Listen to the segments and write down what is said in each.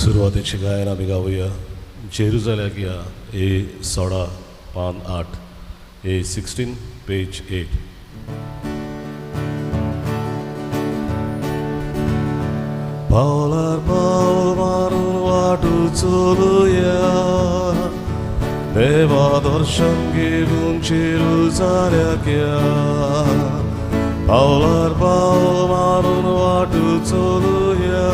सुरवातेची गायन आमी गावया जेरुजाल्याक या ए 16 पान 8 ए 16 पेज 8. पावलार पावल मारून वाटू चलुया देवा दर्शन घेवन जेरुजाल्याक या. पावलार पावल मारून वाटू चलुया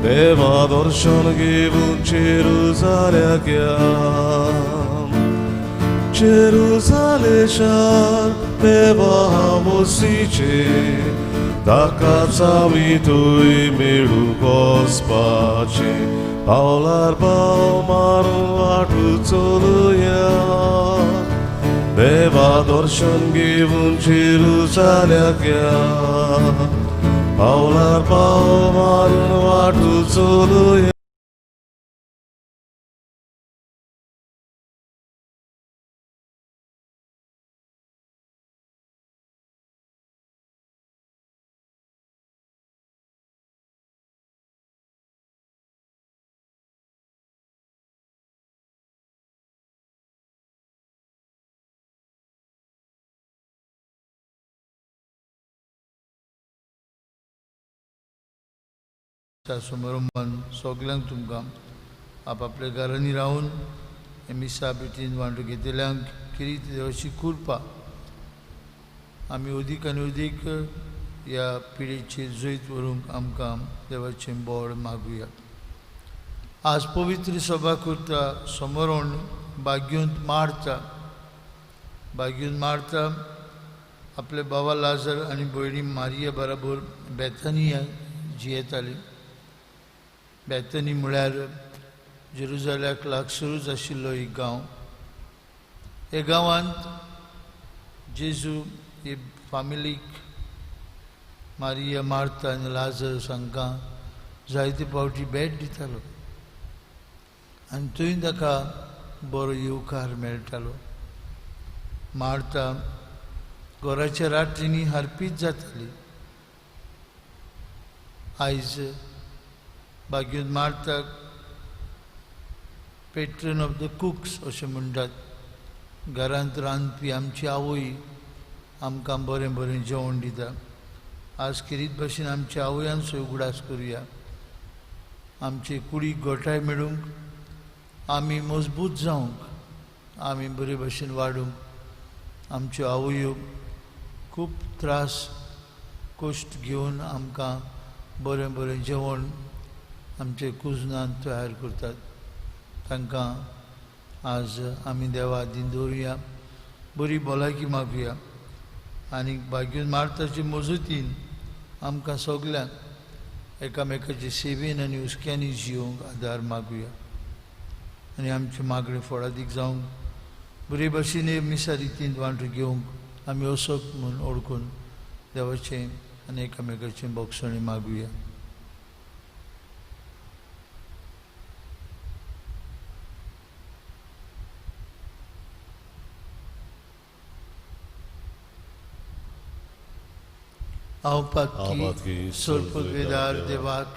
देवा दर्शन घेवन जेरुजाल्याक या. जेरुजाले शार देवा वसीचे ताकाच आमी थंय मेळूंक वचपाचें. पावलार पावल मारून वाटू चलुया देवा दर्शन घेवन जेरुजाल्याक या. पावलार पावल मारून वाटू चलुया. समोर सगल्यांक तुमकां आपापल्या घरांनी रावन हे मिसा भेटीन वांटो घेतल्यांक किरीत देवाची कृपा आमी अदीक आनी अदीक ह्या पिडेचेर जैत व्हरूंक आमकां देवाचें बळ मागुया. आज पवित्र सभा करता समोरण बाग्यूंत मारता बाग्यूंत मारता आपले बाबा लाजर आनी भयणी मारिया बराबर बेथानिया जियेताली. बेथनी म्हळ्यार जेरुजाल्याक लागसरूच आशिल्लो एक गांव. ह्या गांवांत जेजू हे फामिलीक मारिया मार्ता आनी लाजर हांकां जायते फावटी भेट दितालो आनी थंय ताका बरो येवकार मेळटालो. मार्ता घराच्या रातींनी हरपीत जाताली. आयज बाग्यून मार्ताक पेट्रन ऑफ the cooks अशें म्हणटात. घरांत रांदपी आमची आवय आमकां बरें बरें जेवण दिता. आज खेरीत भाशेन आमच्या आवयांचो उगडास करुया. आमचे कुडीक गोठाय मेळूंक आमी मजबूत जावंक आमी बरे भाशेन वाडूंक आमच्यो आवयो खूब त्रास कश्ट घेवन आमकां बरें बरें जेवण आमचे कुजनान तयार करतात. तांकां आज आमी देवा दीन दवरुया, बरी भलायकी मागुया आनी बाग्यून मार्ताचे मजतीन आमकां सगल्यांक एकामेकाचे सेवेन आनी हुस्क्यांनी जियोंक आदार मागुया आनी आमचे मागणे फळादीक जावंक बरे भाशेन मिसा रितीन वांटो घेवंक आमी असोक म्हूण ओळखून देवाचें आनी एकामेकाचें बोगसणें मागुया. हांव पातकी सोलपदवेदार देवाक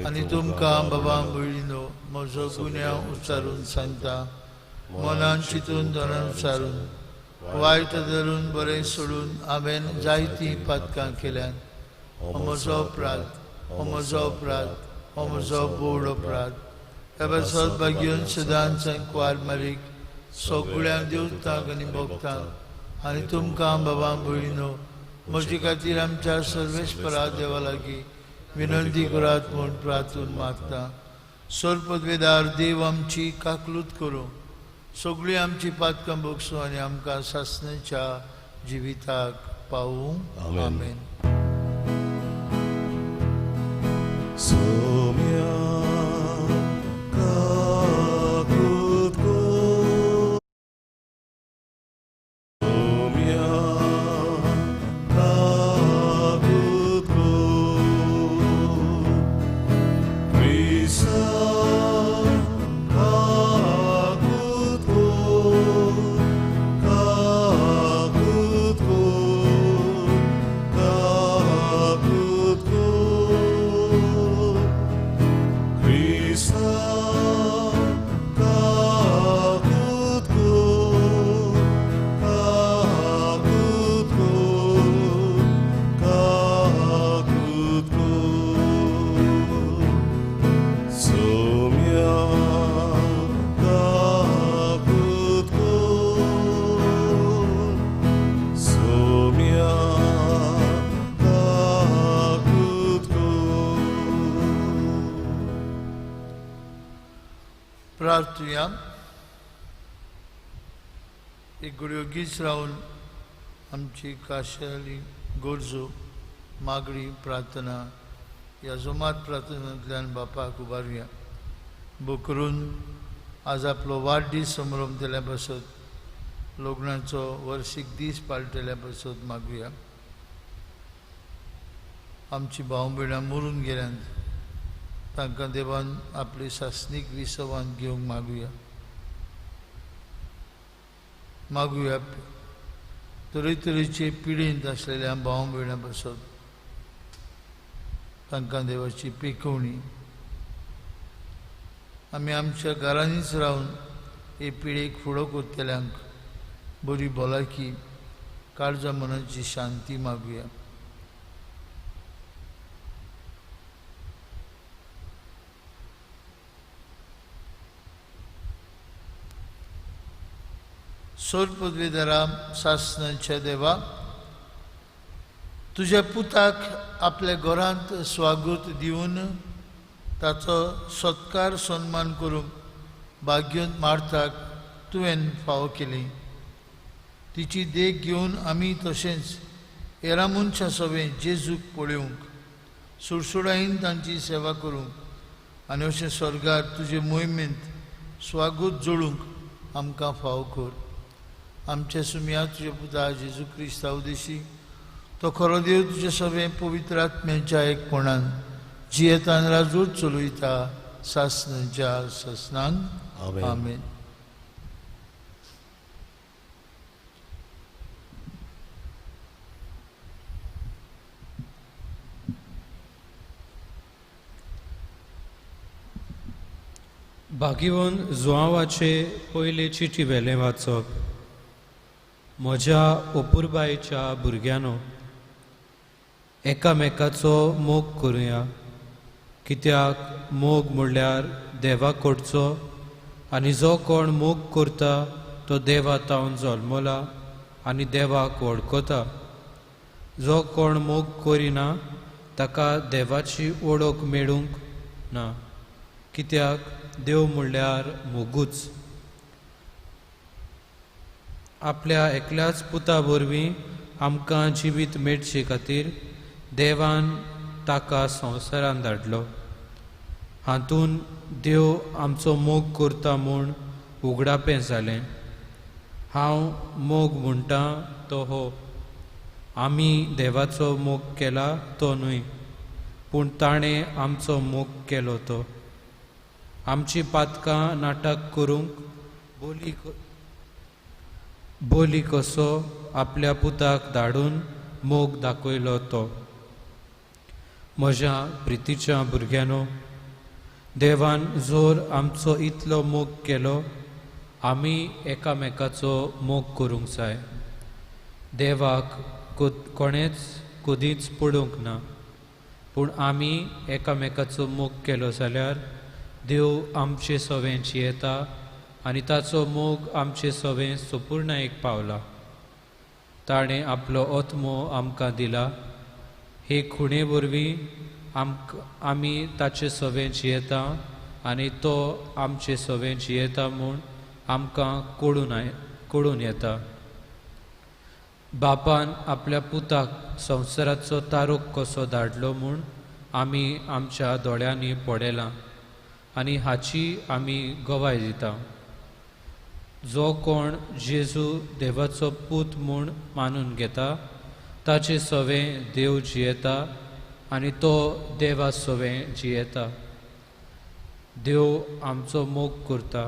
आनी तुमकां बाबा भयणीनो म्हजो गुन्यांव उच्चारून सांगता. मनान चिंतून धरान उच्चारून वायट धरून बरें सोडून हांवें जायतीं पातकां केल्यान. हो म्हजो अपराध, हो म्हजो अपराध, हो म्हजो बोड अपराध. ह्या पासत बागेवन सदांच कुवार मारीक सगळ्यांक देवतांक आनी भक्तांक आनी तुमकां बाबा भयणीनो म्हजे खातीर आमच्या सर्वेस्परा देवा लागीं विनंती करात म्हूण प्रार्थून मागता. सोरपदवेदार देव आमची काकलूत करूं, सगळीं आमची पातकां भोगसूं आनी आमकां सासणेच्या जिविताक पावूं. आमेन. Kakut ko. क्रिस्तांव काकूत कोर, काकूत कोर, काकूत कोर. सोम्या काकूत कोर, सोम्या काकूत कोर. प्रार्थुया. एक घडयो गीच रावन आमची काशाली गरजो मागणी प्रार्थना ह्या जोमात प्रार्थनांतल्यान बापाक उबारुया. बोकरून आज आपलो वाडदीस समरंभतल्या पासत, लग्नाचो वर्सीक दीस पाळटल्या पासत मागुया. आमची भाव भयणां मरून गेल्यांत तांकां देवान आपली सासणीक विसवान घेवंक मागुया. मागुया तरेतरेचे पिडेंत आसलेल्या भाव भयणां पासत तांकां देवाची पेखवणी. आमी आमच्या घरांनीच रावन हे पिळेक फुडो करतल्यांक बरी भलायकी, काळजा मनाची शांती मागुया. सोर पदवीधरा सासणाच्या देवा, तुज्या पुताक आपल्या घरांत स्वागत दिवन ताचो सत्कार सन्मान करूंक भाग्योंत मार्ताक तुवें फावो केली. तिची देख घेवन आमी तशेंच हेरां मनशां सवें जेजूक पळोवंक, सुडसुडायेन तांची सेवा करूंक आनी अशें स्वर्गार तुजे मोहिमेंत स्वागत जोडूंक आमकां फावो कर. आमच्या सुमया तुज्या पुता जेजू क्रिस्ता उदेशी तो खरो देव तुजे सवें पवित्र आत्म्याच्या एकपणान जियेतान राजूच चलयता सासणाच्या सासणान. आमेन. आमेन. भागिवन जुआंवाचे पयले चिटी वेलें वाचप. म्हज्या अपुरबायेच्या भुरग्यांनो, एकामेकाचो मोग करुया, कित्याक मोग म्हणल्यार देवा कडचो आनी जो कोण मोग करता तो देवा तावन जल्मला आनी देवाक वळखता. जो कोण मोग करिना ताका देवाची वळख मेळूंक ना, कित्याक देव म्हणल्यार मोगूच. आपल्या एकल्याच पुता वरवीं आमकां जिवीत मेळचे खातीर देवान ताका संवसारांत धाडलो. हातूंत देव आमचो मोग करता म्हूण उगडापें जालें. हांव मोग म्हणटा तो हो, आमी देवाचो मोग केला तो न्हय, पूण ताणें आमचो मोग केलो तो. आमची पातकां नाटक करूंक बोली कसो आपल्या पुताक धाडून मोग दाखयलो तो. म्हज्या प्रितीच्या भुरग्यांनो, देवान जोर आमचो इतलो मोग केलो, आमी एकामेकाचो मोग करूंक जाय. देवाक कोणेच कदींच पडूंक ना, पूण आमी एकामेकाचो मोग केलो जाल्यार देव आमचे सवें जियेता आनी ताचो मोग आमचे सवें सोपूर्णायेक पावला. ताणें आपलो आत्मो आमकां दिला. हे खुणे वरवीं आमी ताचे सवें जियेता आनी तो आमचे सवें जियेता म्हूण आमकां कळून येता. बापान आपल्या पुताक संवसाराचो तारोक कसो धाडलो म्हूण आमी आमच्या दोळ्यांनी पळयलां आनी हाची आमी गवाय दिता. जो कोण जेजू देवाचो पूत म्हूण मानून घेता ताचे सवें देव जियेता आनी तो देवा सवें जियेता. देव आमचो मोग करता.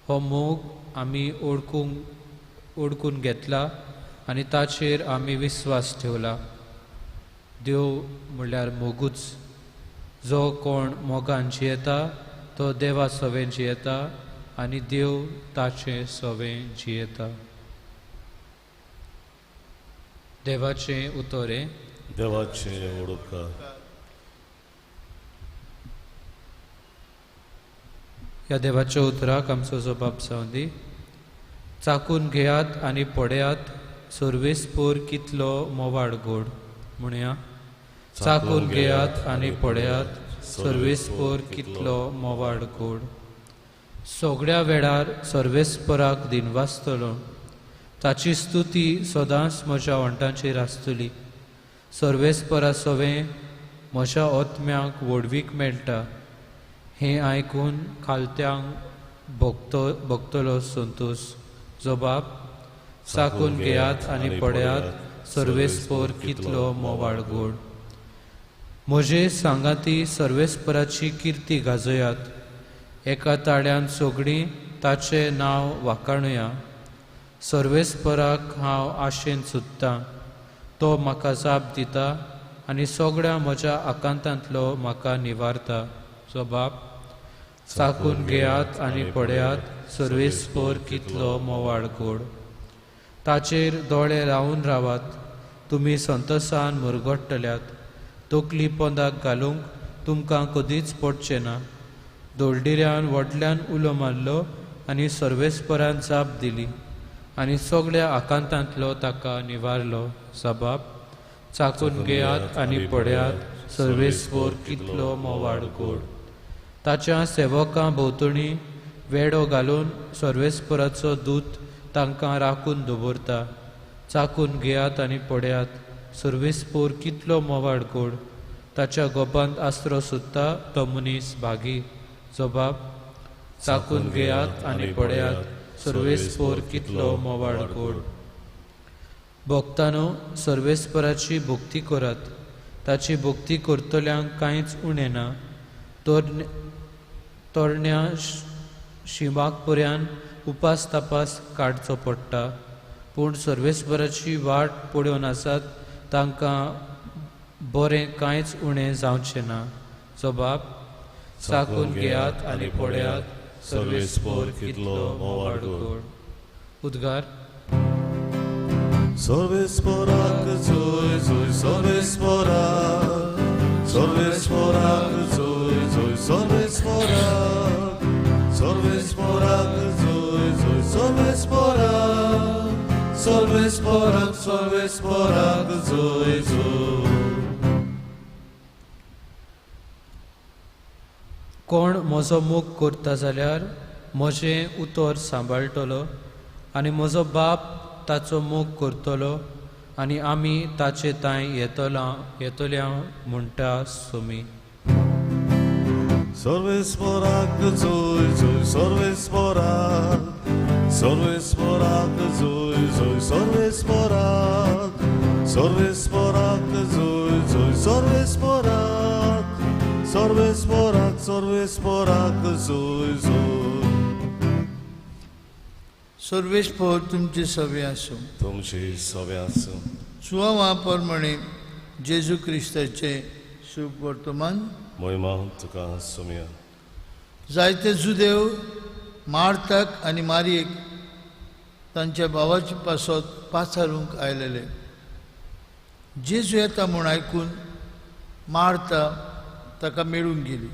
हो मोग आमी ओळखून घेतला आनी ताचेर आमी विस्वास ठेवला. देव म्हणल्यार मोगूच. जो कोण मोगान जियेता तो देवा सवें जियेता आनी देव ताचे सवें जियेता. देवाचें उतोरें. देवाचें उडोवकार. ह्या देवाच्या उतराक आमचो जबाब जावं दी. चाकून घेयात आनी पळयात सर्वेस्पोर कितलो मोवाळ गोड. म्हणया, चाकून घेयात आनी पळयात सर्वेस्पोर कितलो मोवाळ गोड. सगळ्या वेळार सर्वेस्पोराक दिनवासतलो, ताची स्तुती सदांच म्हज्या ओंठांचेर आसतली. सर्वेस्पोरा सवें म्हज्या आत्म्याक व्हडवीक मेळटा, हें आयकून खालत्यांक भोगतलो संतोश. जबाब, चाकून घेयात आनी पळयात सर्वेस्पोर कितलो मोवाळ गोड. म्हजे सांगाती सर्वेस्पोराची किर्ती गाजयात, एका ताळ्यान सगळीं ताचें नांव वाखाणुया. सर्वेस्पोराक हांव आशेन सोदतां, तो म्हाका जाप दिता आनी सगळ्या म्हज्या आकांतांतलो म्हाका निवारता. जबाब, चाकून घेयात आनी पळयात सर्वेस्पोर कितलो मोवाळ गोड. ताचेर दोळे रावून रावात, तुमी संतोसान मुरगट्टल्यात. तकली पोंदाक घालूंक तुमकां कदीच पडचें ना. दोळडिऱ्यान व्हडल्यान उलो मारलो आनी सर्वेस्पोरान जाप दिली आनी सगळ्या आकांतांतलो ताका निवारलो. जबाब, चाकून घेयात आनी पळयात सर्वेस्पोर कितलो मोवाळ गोड. ताच्या सेवकां भोंवतणी वेडो घालून सर्वेस्पोराचो दूत तांकां राखून दवरता. चाकून घेयात आनी पळयात सर्वेस्पोर कितलो मोवाळ गोड. ताच्या गोपांत आसरो सोदता तो मनीस भागी. जबाब, चाकून घेयात आनी पळयात सर्वेस्पोर कितलो मोवाळ गोड. भक्तानो, सर्वेस्पोराची भक्ती करात, ताची भक्ती करतल्यांक कांयच उणें ना. तरण्या शिवाक पर्यान उपास तपास काडचो पडटा, पूण सर्वेस्पोराची वाट पळोवन आसात तांकां बरें कांयच उणें जावचें ना. जबाब, चाकून घेयात आनी पळयात सर्वेस्पोर कितलो मोवाळ गोड. उद्गार. सर्वेस्पोराक जोय जोय सर्वेस्पोराक, सर्वेस्पोराक जोय जोय सर्वेस्पोराक, सर्वेस्पोराक जोय जोय सर्वेस्पोराक, सर्वेस्पोराक सर्वेस्पोराक जोय जोय. कोण म्हजो मोग करता जाल्यार म्हजें उतर सांबाळटलो आनी म्हजो बाप ताचो मोग करतलो आनी आमी ताचे तांय येतल्या म्हणटा सोमी. सर्वेस्पोराक जोय जोय सर्वेस्पोराक, सर्वेस्पोराक जोय जोय सर्वेस्पोराक, सर्वेस्पोराक जोय जोय सर्वेस्पोराक, सर्वेस्पोराक सर्वेस्पोराक जोय जोय. सर्वेस्पोर तुमचे सवे आसूं. तुमचे सवे आसूं. सुवावा प्रमाणे जेजू क्रिस्ताचे शुभ वर्तमान. महिमा तुका सोम्या. जायते जुदेव मार्ताक आनी मारयेक तांच्या भावाचे पासत पाचारूंक आयलेले. जेजू येता म्हूण आयकून मार्ता ताका मेळूंक गेली,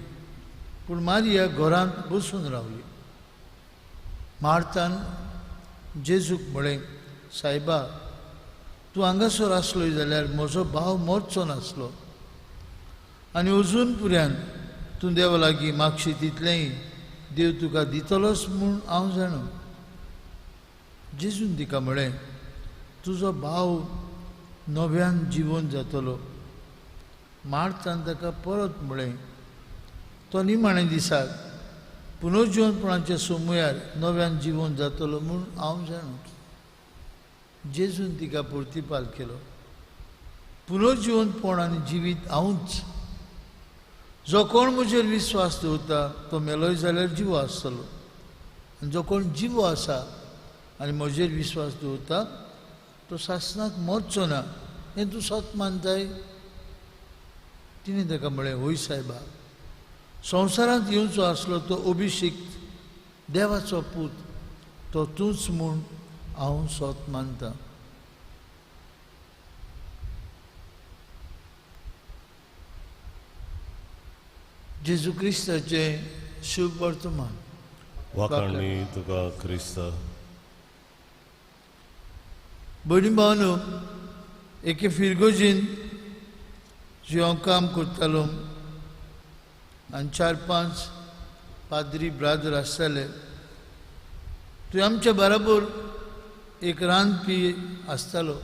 पूण मारिया घरांत बसून रावली. मार्तान जेजूक म्हळें, सायबा, तूं हांगासर आसलोय जाल्यार म्हजो भाव मरचो नासलो, आनी अजून पुऱ्यान तूं देवा लागीं मागशी तितलेंय देव तुका दितलोच म्हूण हांव जाणा. जेजून तिका म्हळें, तुजो भाव नव्यान जिवन जातलो. मार्तान ताका परत म्हळें, तो निमाणे दिसाक पुनर्जिवनपणाच्या सोमुयार नव्यान जिवन जातलो म्हूण हांव जाणा. जेजून तिका प्रतिपाल केलो, पुनर्जिवनपण आनी जिवीत हांवूच. जो कोण म्हजेर विस्वास दवरता तो मेलोय जाल्यार जिवो आसतलो, आनी जो कोण जिवो आसा आनी म्हजेर विस्वास दवरता तो सासणाक मरचो ना. हें तूं सत मानताय? तिणें ताका म्हळें, हय सायबा, संवसारांत येवचो आसलो तो अभिषिक्त देवाचो पूत तो तूंच म्हूण हांव सोत मानता. जेजू क्रिस्ताचें शुभ वर्तमान. वाखाणणी तुका क्रिस्ता. भयणी भावानो, एके फिरगोजीन जी हांव काम करतालो आनी 4-5 पाद्री ब्रादर आसताले. थंय आमच्या बराबर एक रांदपी आसतालो,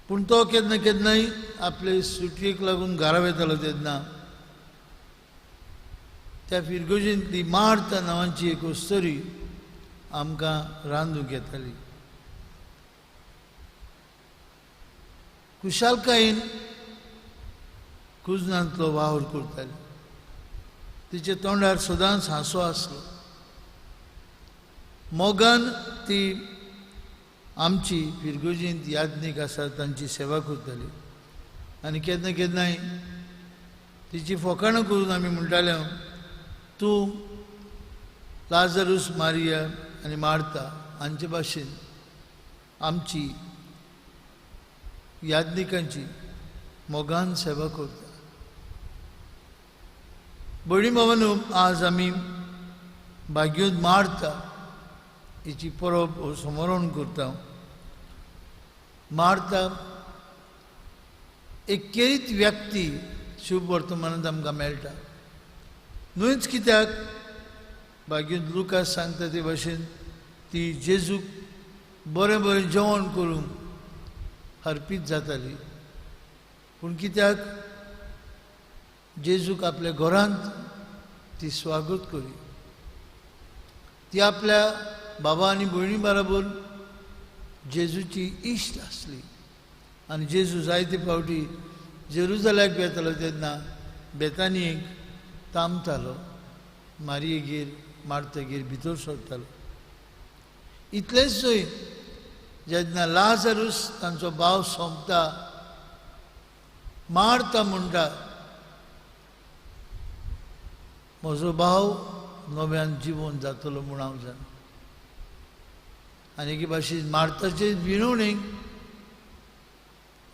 पूण तो केन्ना केन्नाय आपले सुटयेक लागून घरा वेतालो. तेन्ना त्या फिरगोजींतली मार्ता नांवाची एक अस्तुरी आमकां रांदूंक येताली. खुशालकायेन कुजनांतलो वावर करताली. तिच्या तोंडार सदांच हांसो आसलो. मोगान ती आमची फिरगोजींत याज्ञीक आसा तांची सेवा करताली आनी केन्ना केन्नाय तिची फकाणां करून आमी म्हणटाले, तूं लाजरूस मारिया आनी मार्ता हांचे भाशेन आमची याज्ञिकांची मोगान सेवा करता. भयणी भावानो, आज आमी भाग्योत मार्ता हिची परब स्मरण करता. मार्ता एक केरीत व्यक्ती शुभ वर्तमानांत आमकां मेळटा. न्हयच कित्याक भाग्योत लुकास सांगता ते भाशेन ती जेजूक बरें बरें जेवण करूंक हरपीत जाताली, पूण कित्याक जेजूक आपल्या घरांत ती स्वागत करी. ती आपल्या बाबा आनी भयणी बराबर जेजूची इश्ट आसली आनी जेजू जायते फावटी जेरुजल्याक वेतालो तेन्ना बेतानियेक तामतालो, मारियेगेर मार्तगेर भितर सरतालो. इतलेंच न्हय, जेन्ना लाजरूस तांचो भाव सोंपता, मार्ता म्हणटा म्हजो भाव नव्यान जिवन जातलो म्हूण हांव जाणा. आनी एके भाशेन मार्ताचे विनवणेक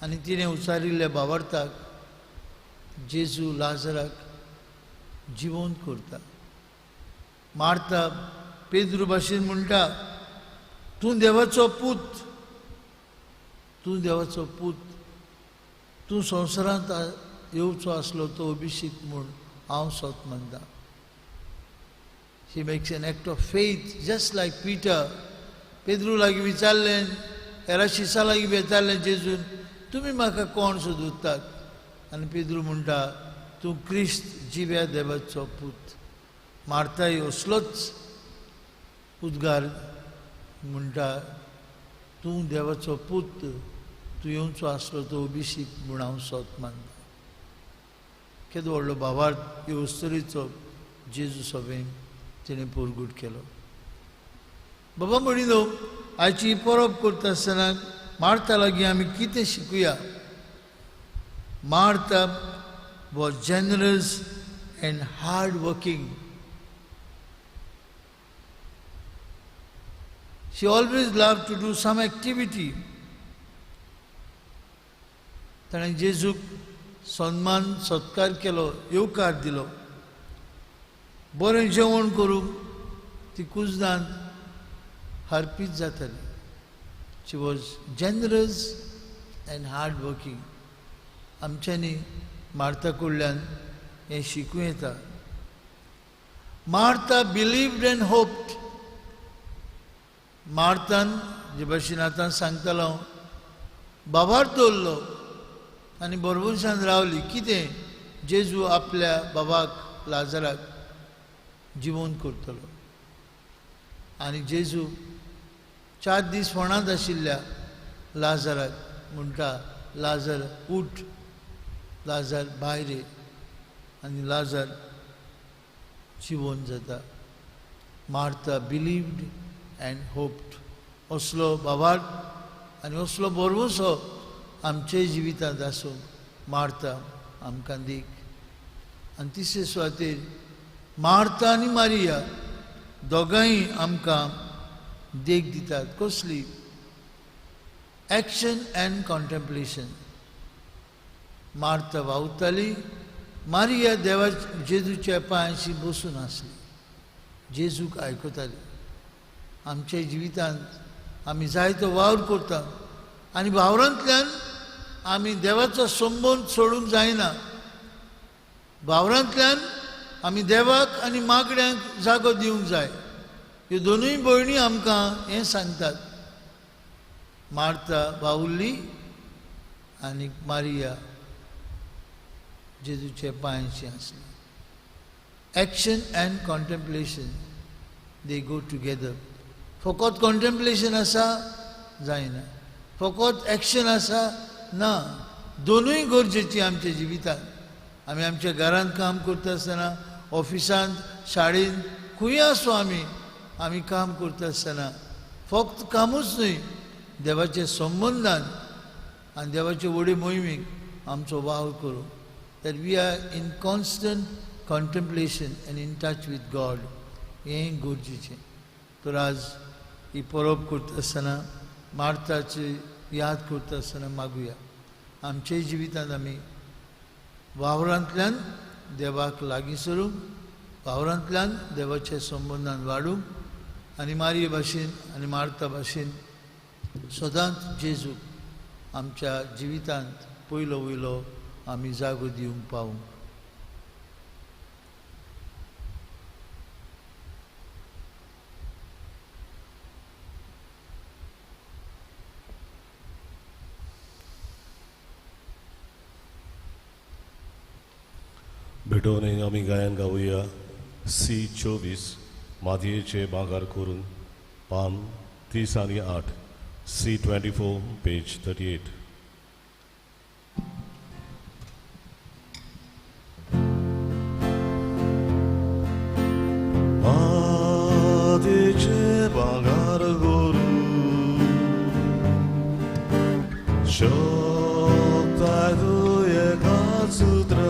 आनी तिणें उचारिल्ल्या भावार्थाक जेजू लाजराक जिवंत करता. मार्ता पेद्रू भाशेन म्हणटा, तूं देवाचो पूत, तूं देवाचो पूत, तूं संवसारांत येवचो आसलो तो अभिषेक म्हूण हांव सोत मानता. She makes an act of faith just like Peter. Pedro लागीं विचारलें, हेरा शिसां लागीं विचारलें जेजून, तुमी म्हाका कोण सोदतात? आनी पेद्रू म्हणटा, तूं क्रिस्त जिव्या देवाचो पूत. मार्ताय असलोच उद्गार म्हणटा, तूं देवाचो पूत, तूं येवचो आसलो तो अभिषेक म्हूण हांव सोत मानता. केदो व्हडलो भावार्थ हे अस्तुरीचो जेजू सभेन तिणें पोरगूट केलो. बाबा म्हणिल्लो, आयची परब करता आसतना मार्ता लागीं आमी कितें शिकुया? Martha was generous and hard working. She always love to do some activity. ताणें जेजूक सन्मान सत्कार केलो, येवकार दिलो. बरें जेवण करूंक ती कुजनांत हरपीत जाताली. She was generous and hard working. आमच्यांनी मार्ता कडल्यान हें शिकूं येता. Martha believed and hoped. मार्तान जे भाशेन आतां सांगतालो हांव, बाबार दवरलो आनी बरोबरशान रावली. कितें? जेजू आपल्या बाबाक लाजराक जिवंत करतलो. आनी जेजू 4 दीस फोंडांत आशिल्ल्या लाजराक म्हणटा, लाजर उठ, लाजर भायर ये. आनी लाजर जिवंत जाता. Martha believed and hoped. असलो बाबार आनी असलो भरवंसो आमचे जिवितांत आसूंक मार्ता आमकां दीक. आनी तिसरे सुवातेर मार्ता आनी मारिया दोगांय आमकां देख दितात. कसली? Action and contemplation. मार्ता वावुरताली, मारिया देवा जेजूच्या पांयांशी बसून आसली, जेजूक आयकताली. आमच्या जिवितांत आमी जायतो वावर करता आनी वावरांतल्यान आमी देवाचो संबंद सोडूंक जायना. वावरांतल्यान आमी देवाक आनी मागण्यांक जागो दिवंक जाय. ह्यो दोनूय भयणी आमकां हें सांगतात. मार्ता वावुरली आनी मारिया जेजूच्या पांयांशी आसली. Action and contemplation, they go together. फकत कॉन्टेम्पलेशन आसा जायना, फकत एक्शन आसा ना, दोनूय गरजेची आमच्या जिवितांत. आमी आमच्या घरांत काम करता आसतना, ऑफिसांत, शाळेंत, खंय आसूं आमी आमी काम करता आसतना फक्त कामूच न्हय, देवाच्या संबंदान आनी देवाचे व्हडे मोहिमेक आमचो वावर करूं. That we are in constant contemplation and in touch with God, हें गरजेचें. तर आज ही परब करता आसतना, मार्ताची याद करता आसतना मागुया आमच्या जिवितांत आमी वावरांतल्यान देवाक लागीं सरूंक, वावरांतल्यान देवाच्या संबंदान वाडूंक आनी मारये भाशेन आनी मार्ता भाशेन सदांच जेजूक आमच्या जिवितांत पयलो वयलो आमी जागो दिवंक पावूंक. भेटोवन आमी गायन गावया सी 24 मातयेचे भागार करून पान 30 आनी 8, सी 24 पेज 38. मातयेचे भागार करून शकताय तूं एका सुत्रा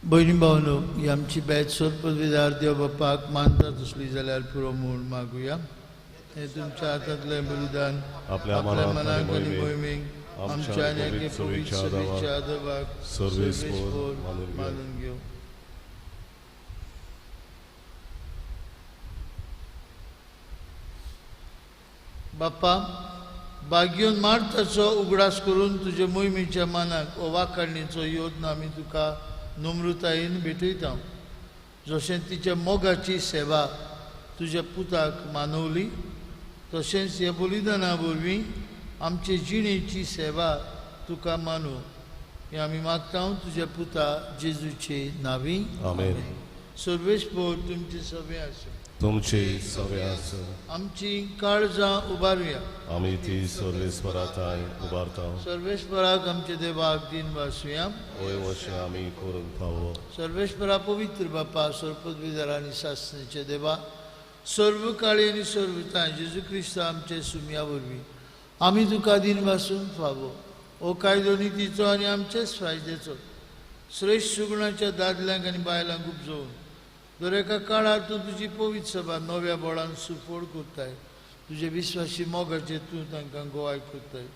भयणी भावनो, ही आमची बॅच सोदपदवीदार देव बाप्पाक मानता तसली जाल्यार पुरो म्हूण मागुया. हें तुमच्या हातांतलें बलिदान आपल्या मनाक आनी मोहिमेक आमच्या आनी एके पवित्र सभेच्या आदवाक सर्वेस्पोर मानून घेवं. बाप्पा, बागयोन मार्ताचो उगडास करून तुजे मोहिमेच्या मानाक वो वाखाणीचो योजना आमी तुका नम्रतायेन भेटयता. जशें तिच्या मोगाची सेवा तुज्या पुताक मानवली, तशेंच ह्या बलिदाना वरवीं आमचे जिणेची सेवा तुका मानू, हें आमी मागता तुज्या पुता जेजूचे नांवी. आमेन. सर्वेस्पोर तुमचे सगळे आसूं. तुमचे सगळे आसूं. आमची काळजां उबारुया. आमी ती सर्वेस्पराताय उबारता. सर्वेस्पराक आमचे देवाक दिन वासुया. होय वशें आमी करूंक फावो. सर्वेस्परा पवित्र बापा, सर्वपदवीधर आनी सासणेचे देवा, सर्व काळी आनी सर्वताय जेजू क्रिस्त आमचे सुमया वरवीं आमी तुका दिन वासूंक फावो. हो कायदो नितीचो आनी आमचेच फायद्याचो श्रेश्ठ सुगुणाच्या दादल्यांक आनी बायलांक उपजोवन दर एका काळार तूं तुजी पवित्र सभा नव्या बळान सुफोड करताय. तुजे विस्वासी मोगाचेर तूं तांकां गोवाय करताय.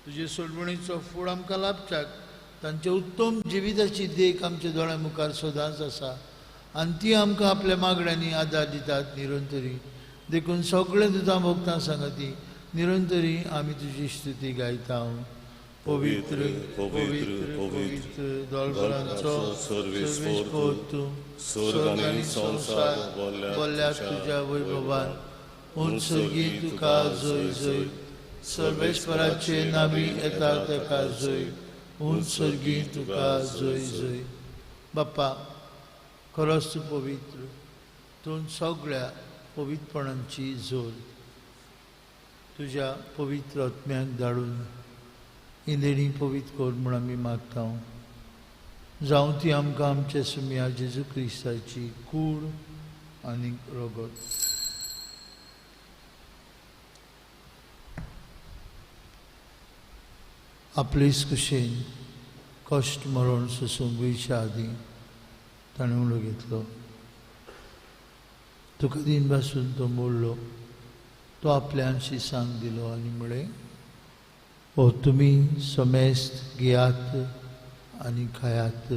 तुजे सोडवणीचो फूड आमकां लाभच्याक तांच्या उत्तम जिविताची देख आमच्या दोळ्या मुखार सदांच आसा आनी ती आमकां आपल्या मागण्यांनी आदार दितात निरंतरी. देखून सगळें तुजा भोगतां सांगती निरंतरी आमी तुजी स्तुती गायता. पवित्र पवित्र पवित्र दोळबरांचो सर्वेस्पोर तूं, स्वर्ग आनी संवसार बोल्ल्या तुज्या वैभवान. उंच सर्गी तुका जय जय, सर्वेस्पराचे नावी येता तेका जय, उंच सर्गी तुका जय जय. बाप्पा खरोच तूं पवित्र, तूं सगळ्या पवित्रपणांची जोर. तुज्या पवित्र आत्म्याक धाडून ही देणी पवित्र कर म्हूण आमी मागता. जावं ती आमकां आमच्या सुमया जेजू क्रिस्ताची कूड आनी रगत. आपलेच कुशेन कश्ट मरण सोसूंक वयच्या आदीं ताणें उलो घेतलो. तुका दिन पासून तो मोडलो, तो आपल्यांशी सांग दिलो आनी म्हळें, ओ तुमी समेस्त घेयात आनी खायात,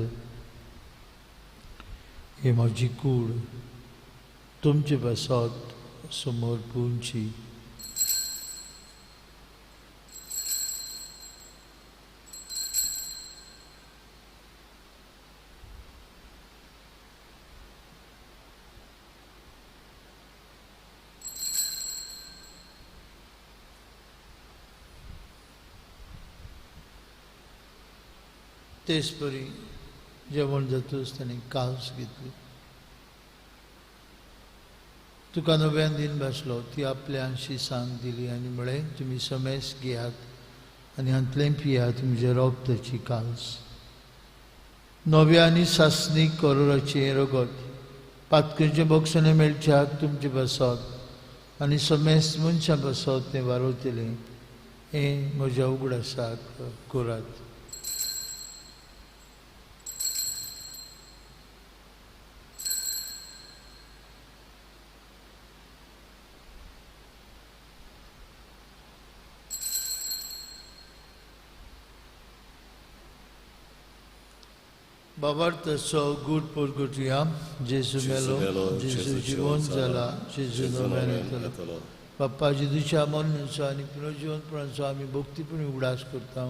ही म्हजी कूड तुमचे पासत समर्पूंची. तेच परी जेवण जातूच ताणें कास घेतली. तुका नव्यान दिन भासलो, ती आपल्यांशी सांग दिली आनी म्हळें, तुमी समेस घेयात आनी हांतलें पियात, म्हज्या रोगताची कास. नव्या आनी सासणीक करोराचें रगत पातकेचें बक्षणें मेळच्याक तुमचें बसत आनी समेस मनशां बसत तें वारवतलें, हें म्हज्या उगडासाक करात. बाबार्थाचो गूढ परगटुया. जेजू मेलो, जेजू जिवन जाला, जेजू नव्यान येतलो. बाप्पा जेजूच्या मरणाचो आनी पुनर्जिवनपणाचो आमी भक्तीपणी उगडास करता.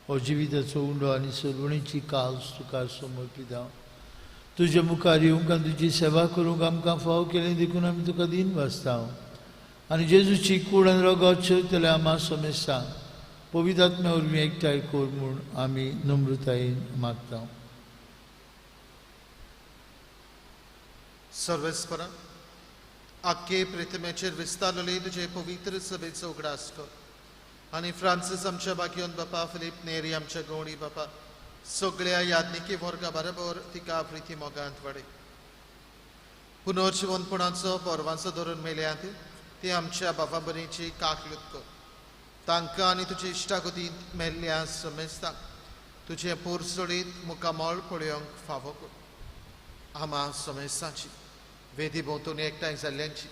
हो जिविताचो उंडो आनी सरवणीची कास तुका समर्पिता. तुज्या मुखार येवंक आनी तुजी सेवा करूंक आमकां फाव केली देखून आमी तुका दिन वाचता. आनी जेजूची कूड आनी रगत शेवतले आमा समेस्ता पवित्र आत्म्या वरवीं एकठांय कर म्हूण आमी नम्रतायेन मागता. सर्वेस्परा आख्खे प्रिथमेचेर विस्तारलेले तुजे पवित्र सभेचो उगडास कर आनी फ्रांसीस आमच्या बाकियोन बापा, फिलीप नेरी आमच्या गवणी बापा, सगळ्या यादनिकी वर्गा बरोबर तिका प्रिती मोगांत वाडय. पुनर्जिवनपणाचो पर्वांचो धरून मेल्यात ती आमच्या बाबा बरीची काकलूत कर. तांकां आनी तुजे इश्टागतींत मेल्ल्या समेस्तांक तुजें पोरसोडीत मुखामळ पळोवंक फावो कर. आमा समेस्तांची वेदी भोंवतणी एकठांय जाल्ल्यांची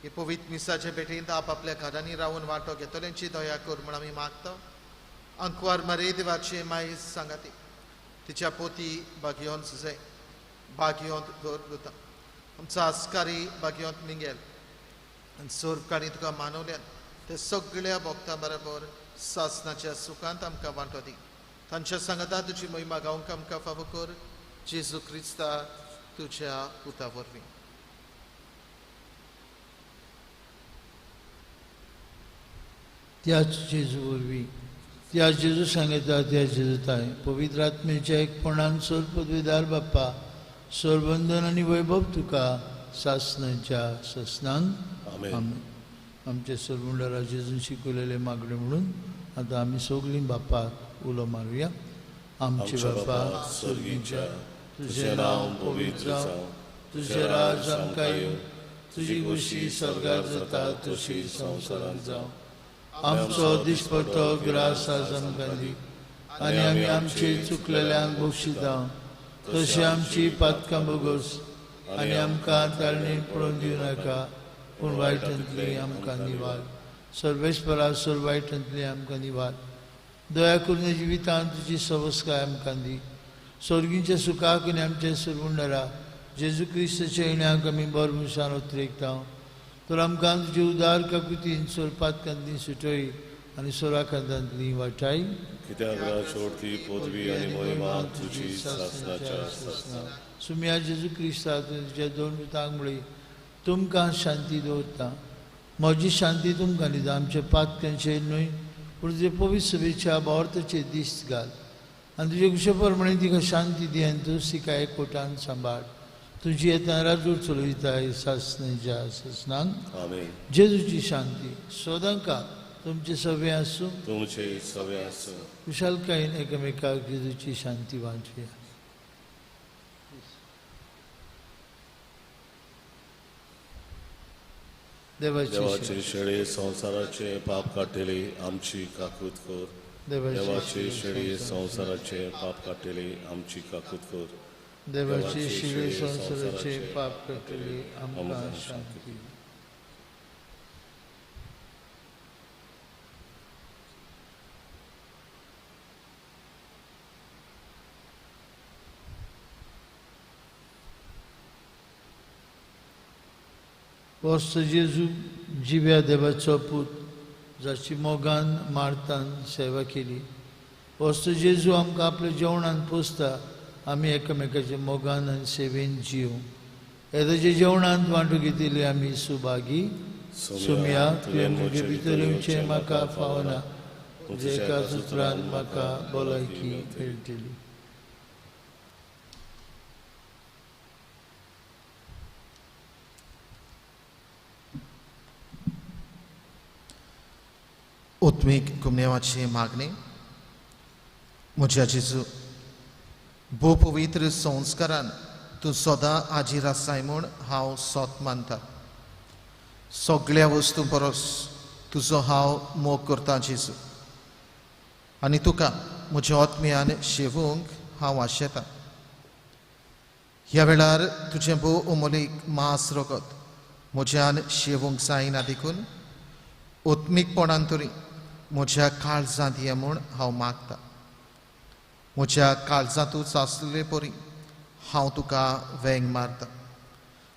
ही पवित्र मिसाचे भेटींत आपआपल्या घरांनी रावन वांटो घेतल्यांची दया कर म्हूण आमी मागता. अंकवार मारे देवाचे मायज सांगाती तिच्या पोती बागियोन सुजे बागियोंत दवर आमचो आस्कारी बागियोंत मिंगेल आनी सोरपकाणी तुका मानवल्यान ते सगळ्या भोक्तां बरोबर सासनाच्या सुखांत आमकां वांटो दी. तांच्या सांगाता तुजी महिमा गावंक आमकां फावो कर, जेजू क्रिस्ता तुज्या पुता वरवीं. त्याच जेजू वरवीं, त्याच जेजू सांगता, त्याच जेजू ताय पवित्र आत्म्याच्या एकपणान सोर पदवीदार बाप्पा, सोरबंधन आनी वैभव तुका सासनाच्या सासनान. आमेन. आमच्या सरमुंडारा जेजून शिकवलेले मागणे म्हणून आतां आमी सगळीं बाप्पाक उलो मारुया. आमचे बापा स्वर्गीच्या, तुझें नांव पवित्र जावं, तुझें राज आमकां येवं, तुजी खुशी स्वर्गार जाता तशी संवसारांत जावं. आमचो दिसपट्टो ग्रास आज आमकां दी आनी आमी आमचे चुकलेल्यांक बक्षिता तशी आमची पातकां बोगस आनी आमकां ताळणी पळोवन दिवं नाका, पूण वायटांतली आमकां निवार. सर्वेस्परा सर वायटांतली आमकां निवार. दया करून जिवितांत तुजी सवस्काय आमकां दी. स्वर्गीच्या सुखाक आनी आमच्या सरवुंडरा जेजू क्रिस्ताच्या येण्याक आमी बरमुसान उतरेकता. तर आमकां तुजे उदार काकुतीन सोरपातकांती सुटय आनी सोराखांतांतली वाटाय. कित्याक राजवटी पदवी आनी महिमा तुजी सासणाच्या सासणाक. सुम्या जेजू क्रिस्ता तुज्या दोन पुतांक म्हळी, तुमकां शांती दवरता, म्हजी शांती तुमकां दिता. आमचे पातकांचेर न्हय पूण तुजे पवित्र सभेच्या भावार्थाचेर दिश्ट घाल आनी तुजे कुशे प्रमाणे तिका शांती दी आनी तूं तिका एकवटान सांबाळ. तुजी येता राजूर चलयताय सासणेच्या सासणाक. आमेन. जेजूची शांती सदांकाळ तुमचे सगळे आसूं. तुमचे सगळे आसूं. कुशालकायेन एकामेकाक जेजूची शांती वांटया. देवाचे शेळे संवसाराचे पाप काडटले आमची काकूत कर. देवाचे शेळे संवसाराचे पाप काडटले आमची काकूत कर. देवाचे शिवे संवसाराचे पाप काडटले आमकां शांती. वस्त जेजू जिव्या देवाचो पूत जाची मोगान मार्तान सेवा केली. वस्त जेजू आमकां आपल्या जेवणान पोसता, आमी एकामेकाच्या मोगान आनी सेवेन जीव. येदाच्या जेवणांत वांटू घेतिल्ली आमी सुभागी. सुम्या तुवें म्हजे भितर येवचें म्हाका फावना, तुज्या एका सुत्रान म्हाका भलायकी मेळटली. आत्मीक गुमनेवाची मागणी. म्हज्या जेजू, भोव पवित्र संस्कारान तूं सदां हाजीर आसाय म्हूण हांव सोत मानता. सगळ्या वस्तूं परस तुजो हांव मोग करता जेजू, आनी तुका म्हज्या आत्म्यान शेवूंक हांव आशेतां. ह्या वेळार तुजें भोव अमोलीक मांस रगत म्हज्यान शेवूंक जायना देखून आत्मीकपणान तरी म्हज्या काळजांत ये म्हूण हांव मागता. म्हज्या काळजांतूच आसले परी हांव तुका वेंग मारता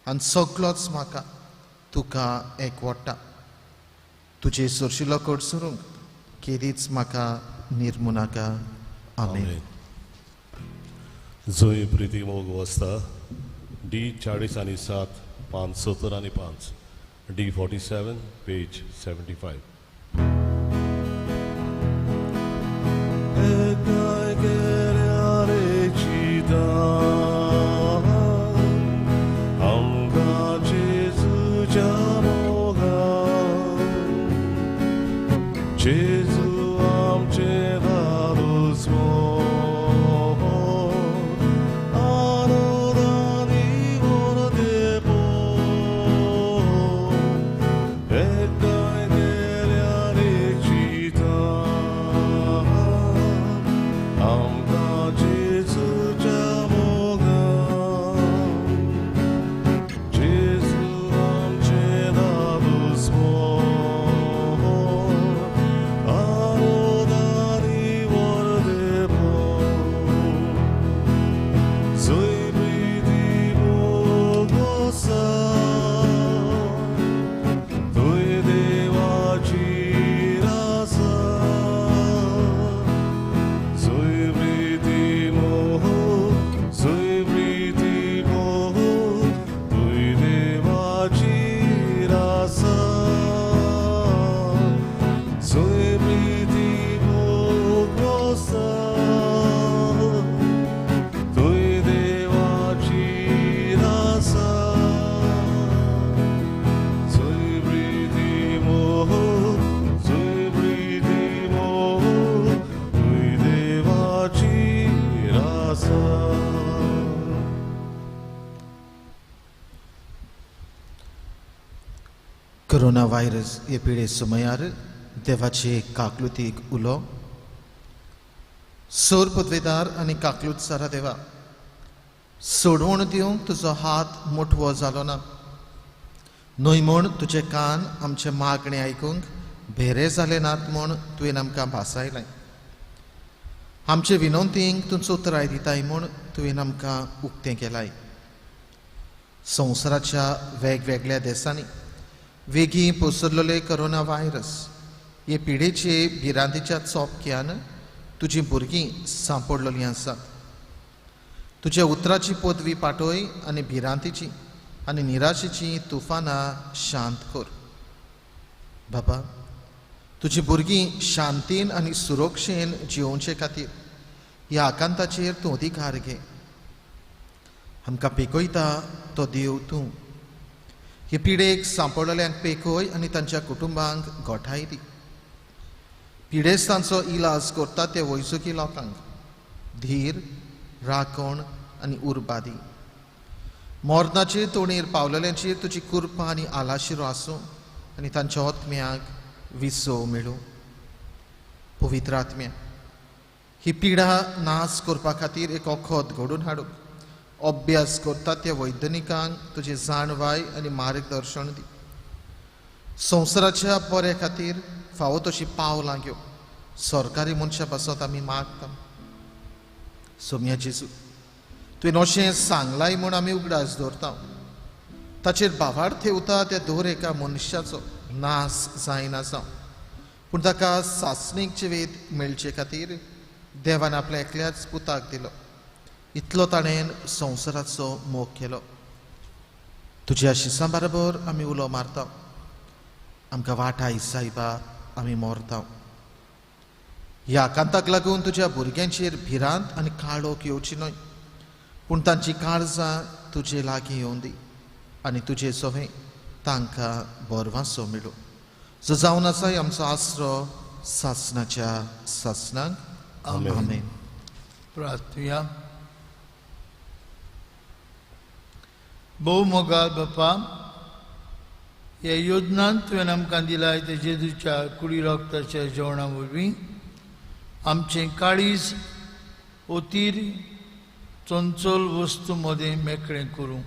आनी सगलोच म्हाका तुका एकवटा. तुजे सरशिलो कडसरूंक केदीच म्हाका निर्मू नाका. आमेन. जंय प्रिती मोग वसता डी 40 आनी 7 पान 70 आनी 5 डी 47 पेज 75. कोरोना व्हायरस हे पिडे समयार देवाचे काकलुतीक उलो. सोर पदवेदार आनी काकलूत सारा देवा, सोडवण दिवंक तुजो हात मोठवो जालो ना न्हय म्हूण तुजे कान आमचे मागणे आयकूंक भेरे जाले नात म्हूण तुवें आमकां भासायलें. आमचे विनंतींक तूं चोतराय दिताय म्हूण तुवें आमकां उक्तें केलाय. संवसाराच्या वेगवेगळ्या देशांनी वेगीं पसरलेले कोरोना व्हायरस हे पिडेचे भिरांतीच्या चोपक्यान तुजीं भुरगीं सांपडलेलीं आसात. तुज्या उतराची पदवी पाटय आनी भिरांतीची आनी निराशेची तुफानां शांत कर. बाबा, तुजी भुरगीं शांतीन आनी सुरक्षेन जियोवचे खातीर ह्या आकांताचेर तूं अधिकार घे. आमकां पेकयता तो देव तूं. हे पिडेक सांपडलेल्यांक पेकय आनी तांच्या कुटुंबांक गोठाय दी. पिडेस्तांचो इलाज करता ते वैजकी लोकांक धीर, राखण आनी उर्बा दी. मरणाचेर तोणेर पावलेल्यांचेर तुजी कृपा आनी आलाशिरो आसूं आनी तांच्या आत्म्याक विसव मेळूं. पवित्र आत्म्या, ही पिडा नाश करपा खातीर एक वखद घडोवन हाडूंक अभ्यास करता त्या वैज्ञानिकांक तुजी जाणवाय आनी मार्गदर्शन दी. संवसाराच्या बऱ्या खातीर फावो तशी पावलां घेव सरकारी मनशां पासत आमी मागता. सोम्या जेजू, तुवें अशें सांगलाय म्हूण आमी उगडास दवरता. ताचेर भावार्थ ठेवता त्या दर एका मनशाचो नाश जायना जावं, पूण ताका सासणीक जिवीत मेळचे खातीर देवान आपल्या एकल्याच पुताक दिलो. इतलो ताणें संवसाराचो मोग केलो. तुज्या शिसां बरोबर आमी उलो मारता. आमकां वाटाय सायबा, आमी मरता. ह्या आकांताक लागून तुज्या भुरग्यांचेर भिरांत आनी काळोख येवची न्हय, पूण तांची काळजां तुजे लागीं येवन दी आनी तुजे सवें तांकां बरवासो मेळूं. जो जावन आसा आमचो आसरो सासणाच्या सासणाक. आमेन. प्रार्थुया. भोव मोगाळ बापा, ह्या योजनान तुवें आमकां दिलाय ते जेजूच्या कुडी रोगताच्या जेवणा वरवीं आमचें काळीज ओतीर चंचल वस्तू मदें मेकळें करूं.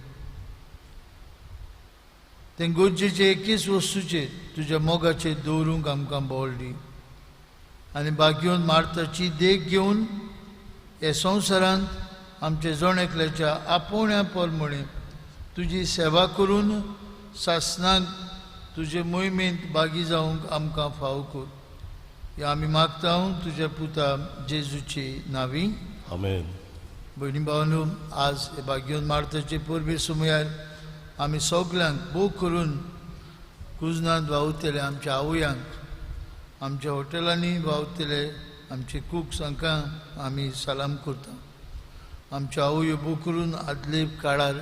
तें गरजेचे एकेच वस्तूचेर तुज्या मोगाचेर दवरूंक आमकां बळ दी आनी बागयोवन मार्ताची देख घेवन ह्या संवसारांत आमच्या जण एकल्याच्या आपोवण्या प्रमाणें तुजी सेवा करून सासणाक तुजे मोहिमेंत भागी जावंक आमकां फाव कर. ह्या आमी मागता तुज्या पुता जेजूचे नांवी. आमेन. भयणी भावांनो, आज हे बागयोवन मार्ताचे परबे सुमयार आमी सगल्यांक भोव करून कुजनांत वावुरतले आमच्या आवयांक, आमच्या हॉटेलांनी वावुरतले आमचे कुक्स हांकां आमी सलाम करता. आमच्यो आवयो भोव करून आदले काळार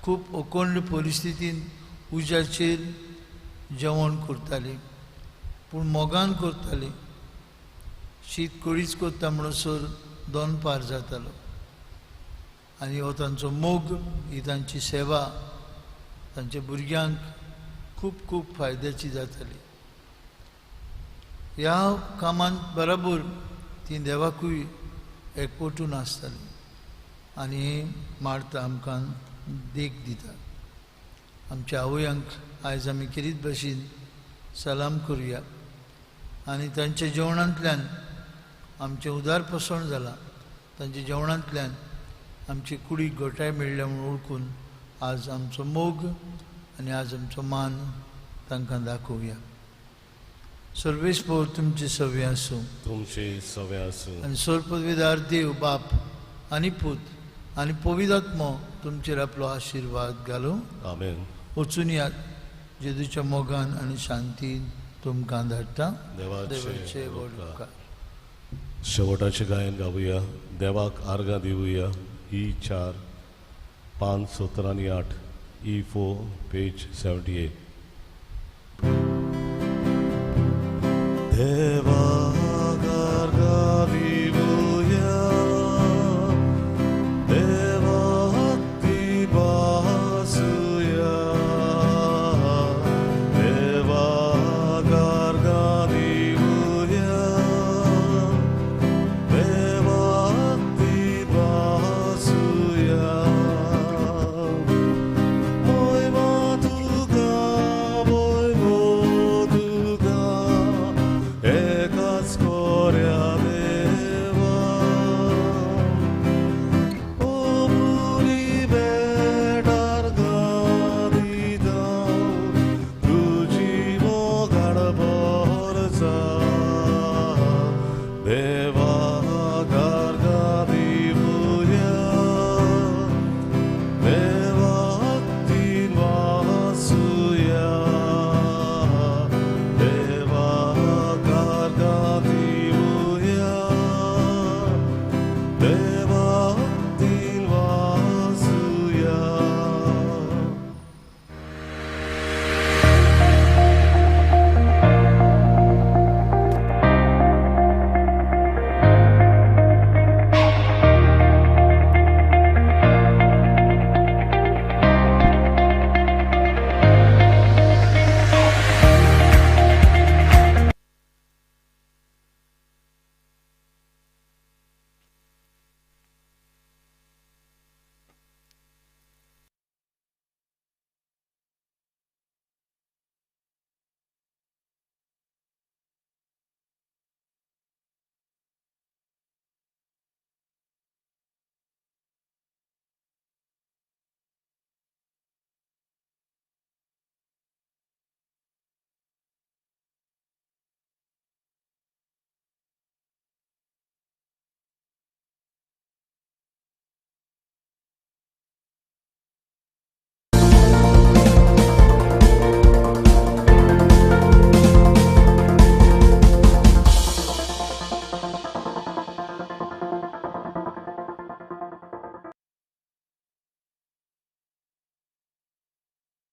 खूब अकोंड परिस्थितीन उज्याचेर जेवण करताली, पूण मोगान करताली. शीत कडीच करता म्हणसर दनपार जातालो आनी हो तांचो मोग, ही तांची सेवा तांच्या भुरग्यांक खूब खूब फायद्याची जाताली. ह्या कामांत बराबर ती देवाकूय एकवटून आसताली आनी मार्ता आमकां देख दिता. आमच्या आवयांक आयज आमी खेरीत भशेन सलाम करुया आनी तांच्या जेवणांतल्यान आमचें उदारपसण जालां, तांच्या जेवणांतल्यान आमची कुडीक घटाय मेळ्ळ्या म्हूण वळखून आज आमचो मोग आनी आज आमचो मान तांकां दाखोवया. सर्वेस्पोर तुमचे सवे आसूं, तुमचे सवे आसूं. आनी सर्वपदवीदार देव बाप आनी पूत आनी पवित्र आत्मो तुमचेर आपलो आशिर्वाद घालूं. आमेन. वचून यात जेजूच्या मोगान आनी शांतीन तुमकां धाडटा. देवाचे व्हड उपकार. शेवटाचें गायन गावया. देवाक आर्गां दिवया. ई 4 5 17 आनी 8, ई 4 पेज 78. देवा